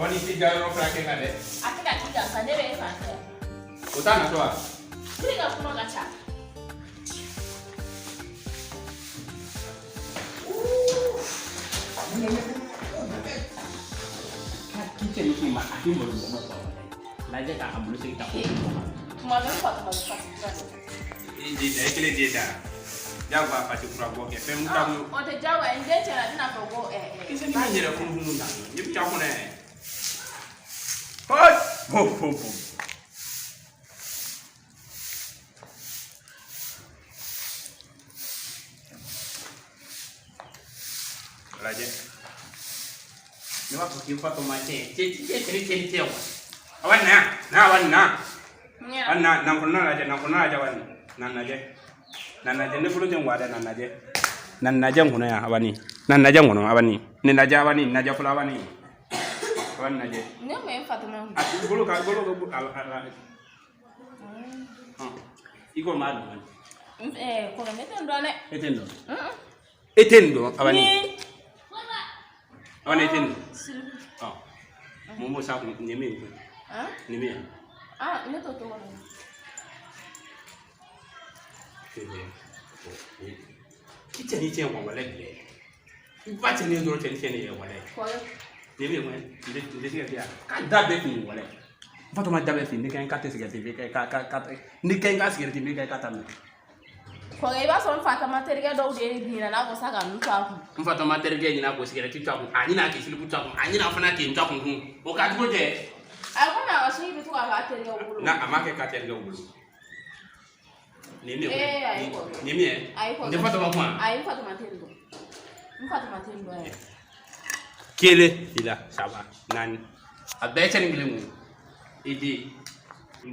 Awa ni t'i da yɔrɔ fila kɛ kan dɛ. A tɛ ka ci janfa, ne bɛ e fan fɛ. O t'a natɔ wa? Ne ka kuma ka ca. K'i cɛ ni ma a k'i malo mɔgɔ ma lajɛ k'a bolo segin ta ko. Tuma bɛ fa tuma bɛ fa. I den da i kelen den da. Jagoya pasi kura bɔ kɛ fɛn ta mun. O tɛ jagoya n den cɛla a tɛna fɔ ko I se ni min yɛrɛ funufunu ta. Ne bɛ taa kɔnɔ yɛrɛ. Hɔi! Ho ho ho. Lajɛ. Ne b'a fɔ k'i fa tɔ ma cɛ cɛ cɛ cɛ cɛ cɛ wa. Awa na na awa na. Awa na na kɔnɔna lajɛ na kɔnɔna lajɛ awa na lajɛ. Na lajɛ ne bolo tɛ n wa dɛ na lajɛ. Na lajɛ n kɔnɔ yan awa ni. Na lajɛ n kɔnɔ awa ni. Ne lajɛ awa ni lajɛ fɔlɔ awa ni. Awa ni lajɛ. Ne kun ye Fatuma ye. A bolo ka bolo ka a a. I ko maa dɔn. Kɔrɔ ne tɛ n dɔn dɛ. E tɛ n dɔn. E tɛ nin dɔn awa ni. Awa ni e tɛ nin dɔn. Ɔ mun b'o sa kun nin min ye nin min ye. Ne t'o tɔgɔ dɔn. I cɛ ni cɛ wa walayi bilayi. I ba cɛ ni dɔrɔn cɛ ni cɛ ni yɛrɛ walayi. Nin min ye n tɛ sigɛriti yan k'a da bɛɛ fin walayi. N fatɔma da bɛɛ fin ni ka n ka tɛ sigɛriti min ka ka ni ka n ka sigɛriti min ka ta minɛ. Kɔrɔ i b'a sɔrɔ n fatama terikɛ dɔw de ɲinɛna kɔ sa ka ninnu to a kun. N fatɔma terikɛ ɲinɛ k'o sigɛrɛti to a kun a ɲinɛ k'i silipu to a kun a ɲinɛ fana k'i to a kun kun o ka jugu tɛ. A ko a ka sini bɛ to k'a k'a terikɛw bolo. Na a m'a kɛ k'a terikɛw bolo. Nin min ye nin min ye nin tɛ fatɔma kuma. Ayi n fatɔma tɛ nin dɔn. N fatɔma tɛ nin dɔn yɛrɛ. Kelen fila saba naani a bɛɛ cɛ ni kelen kun i di. N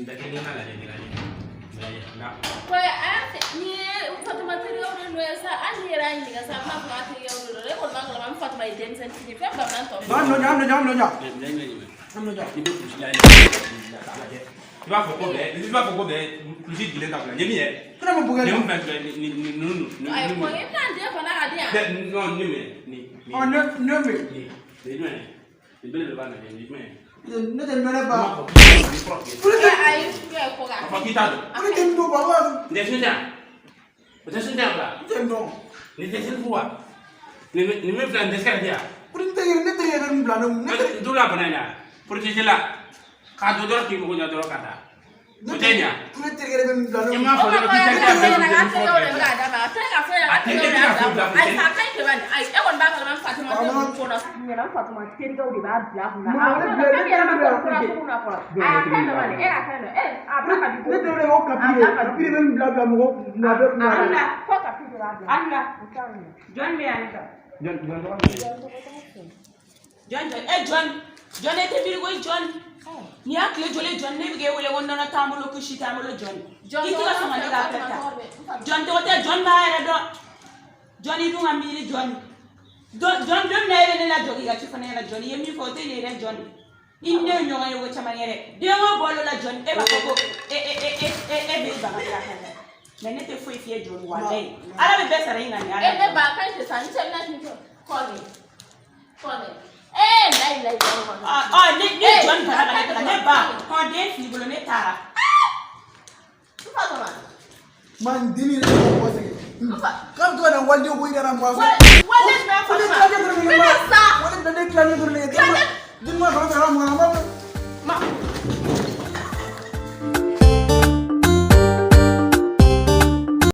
da kelen na lajɛ lajɛ. Kɔrɔ a y'a fɛ ni ye n fatɔma terikɛw de nɔ ye sa hali n'i yɛrɛ y'a ɲininka sa a b'a fɔ k'a terikɛw de don ne kɔni b'a kalama n fatɔma ye denmisɛnnin fitinin fɛn bamanan tɔ. I bɛ kulusi la i b'a fɔ ko bɛɛ i b'a fɔ ko bɛɛ kulusi jigilen ta bila nin min ye. Nin min filɛ nin nin ninnu ninnu. Ayi kɔrɔ i bɛna n den fana ka di yan. Non nin min nin. Ɔ ne ne min. Nin nin jumɛn ye nin belebeleba lajɛ nin jumɛn ye. Ne tɛ nɔnɔ ba. Ayi kɔrɔ. A fɔ k'i t'a dɔn. Ne tɛ n dɔn ba wa. Nin tɛ sun tɛ yan. O tɛ sun tɛ yan fila. Ne tɛ n dɔn. Nin tɛ selifu wa. Nin min filɛ nin tɛ sigɛrɛti yan. Ne tɛ ne tɛ yɛrɛ min bila ne kun. N t'u la bana in na. Porotise la. K'a don dɔrɔn k'i mago ɲɛ dɔrɔn ka taa. O tɛ ɲa. Ne terikɛ de bɛ min bila ne I kun. m'a fɔ dɔrɔn k'i O tɛ ma kɔrɔ a terikɛw de bɛ k'a d'a ma a tɛ ka fɔ a terikɛw de b'a bila ayi a ka ɲi tɛ bani ayi e kɔni b'a kalama Fatuma tɛ nin ko la. Ɲɛna Fatuma terikɛw de b'a bila a kunna. A fɛn min yɛrɛ ma sɔrɔ fura sugu la fɔlɔ. A ka ɲi bani e ka ɲi nɔ e a bila ka di. Ne terikɛ ko kapi de kapi de bɛ min bila bila mɔgɔ kun a bɛ kun. Anna ko kapi de b'a bila. Anna jɔn bɛ yan nɔ. Jɔn jɔn Jɔn jɔn e jɔn jɔn e tɛ miiri koyi jɔn nin y'a tile joli jɔn ne bɛ k'e wele ko nɔnɔ t'an bolo ko si t'an bolo jɔn i tɛ ka sɔn ka ne ka appel ta jɔn tɔgɔ tɛ jɔn b'a yɛrɛ dɔn jɔn i dun ka miiri jɔn jɔn don min na e bɛ ne lajɔ k'i ka ci fɔ ne ɲɛna jɔn i ye min fɔ o tɛ ɲɛ dɛ jɔn i ni ne ye ɲɔgɔn ye ko caman yɛrɛ den ko bɔl'o la jɔn e b'a fɔ ko e e e e e e bɛ ban ka bila kan mɛ ne tɛ foyi f'i ye jɔn walayi ala bɛ bɛɛ sara i ŋaniya la. E ne ba ka ɲi sisan n cɛ bɛna k'i jɔ kɔni kɔni ee layi layi. Ɔ ni ni jɔn bana ka ne ta ne ba kɔn den fili bolo ne taara. N fatɔma. Ma n dimi yɛrɛ bɛ mɔgɔ sɛgɛn. K'a bɛ to ka na waliden ko yira n na mɔgɔ. Waliden jumɛn fana.